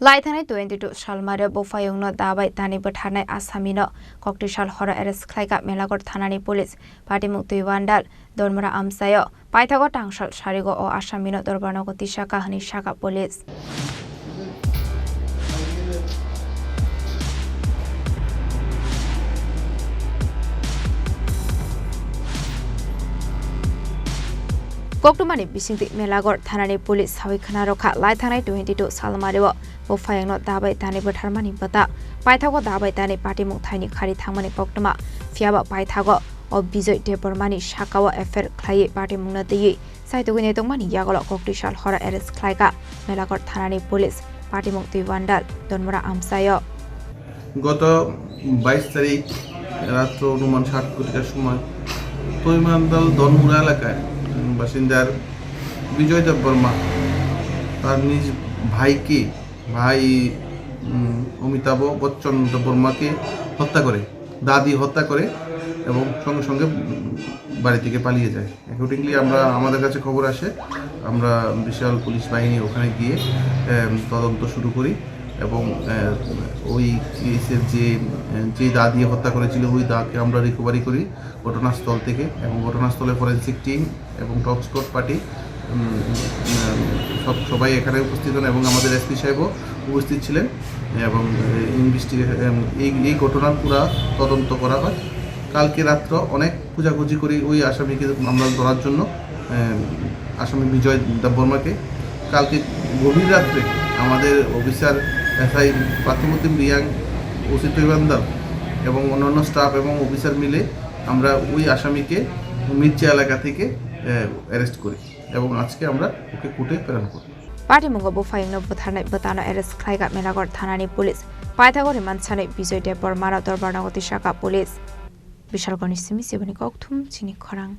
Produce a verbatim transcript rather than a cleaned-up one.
Lai thangnai twenty two salmari buphaiyungno dabai tani bwtharnai asamino koktwi sal horo arrest khlaikha Melagor thanani police. Patimung Twiwandal Donmura amchaio paithago tangsal sarigo o asamino dorbarnogo tisakha hwnwi sakha police. Koktwmani bisingtwi Melagor thanani police sawi khna rwkha lai thangnai twenty two salmario buphaiyungno dabai tani bwtharmani bwta. Paithago dabai tani patimung thaini khari thangmani koktwma, phiyaba paithago o Bijoy Debbarmani sakao F I R khlaiwi patimungno twiwi saitugwi naitokmani yagulo koktwi sal horo arrest khlaikha Melagor thanani police. Patimung Twiwandal Donmura amchaio. গত বাইশ তারিখ রাত্র অনুমান সাত কোটিকার সময় তৈমান্দাল দনমুড়া এলাকায়, উম, বাসিন্দার বিজয় দেববর্মা তার নিজ ভাইকে, ভাই, উম, অমিতাভ বচ্চন দেববর্মাকে হত্যা করে, দাদি হত্যা করে এবং সঙ্গে সঙ্গে, উম, বাড়ি থেকে পালিয়ে যায়। অ্যাকর্ডিংলি আমরা, আমাদের কাছে খবর আসে, আমরা বিশাল পুলিশ বাহিনী ওখানে গিয়ে, এম, তদন্ত শুরু করি এবং, এ, ওই কেসের যে, এ, যে দা দিয়ে হত্যা করেছিল ওই দাকে আমরা রিকভারি করি ঘটনাস্থল থেকে এবং ঘটনাস্থলে ফরেন্সিক টিম এবং ডগ স্কোয়াড পার্টি, উম, উম, সব, সবাই এখানে উপস্থিত হন এবং আমাদের এসপি সাহেবও উপস্থিত ছিলেন এবং, এ, ইনভেস্টিগেশন, এম, এই, এই ঘটনার পুরা তদন্ত করা হয়। কালকে রাত্র অনেক খোঁজাখুঁজি করি ওই আসামিকে আমরা ধরার জন্য, এম, আসামি বিজয় দেববর্মাকে। কালকে গভীর রাত্রে আমাদের অফিসার এসআই পার্থপ্রতিম রিয়াং, ওসি তৈবান্দাল এবং অন্যান্য স্টাফ এবং অফিসার মিলে আমরা ওই আসামিকে মির্জা এলাকা থেকে, এ, অ্যারেস্ট করি এবং আজকে আমরা ওকে কোর্টে প্রেরণ করি। Patimungo buphaiyungno bwtharnai bwtano arrest khlaikha Melagor thanani police. Paithago remand sanwi Bijoy Debbarmano dorbarnogo tisakha police. Bishalgorni simi siboni kokthum chini khorang.